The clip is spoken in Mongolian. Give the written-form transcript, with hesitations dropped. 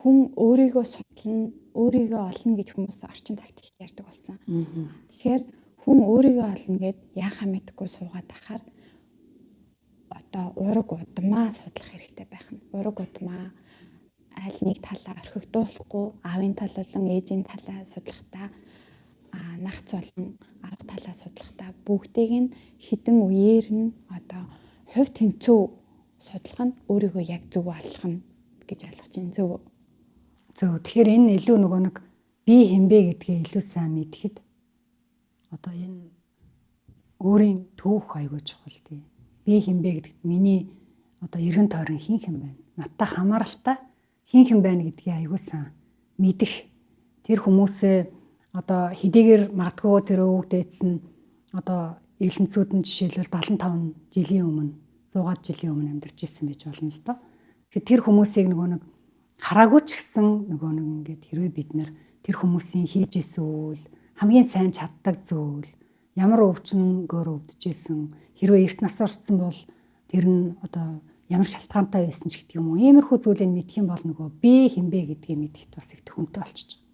Хүн өөрийгөө судлана, өөрийгөө олно гэж хүмүүс орчин цагт их ярьдаг болсон. Тэгэхээр хүн өөрийгөө олно гэд яахаа мэдэхгүй суугаад ахаар одоо ураг удмаа судлах хэрэгтэй байх нь. Ураг удмаа аль нэг талаа орхигдуулахгүй, аавын тал болон ээжийн талаа судлахдаа, нагц болон авга талаа судлахдаа бүгдийг нь хідэн үеэр нь одоо хувь тэнцүү судлах нь өөрийгөө яг зөв олох нь гэж ойлгож байна. Зөв үү? Зөв. Тэгэхээр энэ илүү нөгөө нэг би хинбэ гэдгээ илүү сайн мэдэхэд одоо энэ өөрийн түүх айгүй чухал тий. Би хинбэ гэдэгт миний одоо эргэн тойрон хин хэн байна? Надтай хамааралтай хин хэн байна гэдгийг айгүй сайн мэдэх. Тэр хүмүүсээ одоо хэдийгээр магадгүй тэр өвөг дээдс нь одоо элэнцүүд нь жишээлбэл 75 жилийн өмнө, 100 жилийн өмнө амьдарч ирсэн байж болно л доо. Тэгэхээр тэр хүмүүсийг нөгөө нэг хараагүй ч гэсэн нөгөө нэг ингээд хэрвээ бид нэр тэр хүмүүсийн хийж исэн үйл, хамгийн сайн чаддаг зүйл, ямар өвчнгөөр өвдөж исэн, хэрвээ эрт нас орцсон бол тэр нь одоо ямар шалтгаантай байсан ч гэдэг юм уу. Иймэрхүү зүйлийг мэдэх юм бол нөгөө би хинбэ гэдгийг мэдэхэд бас их төхөмтэй болчихж байгаа.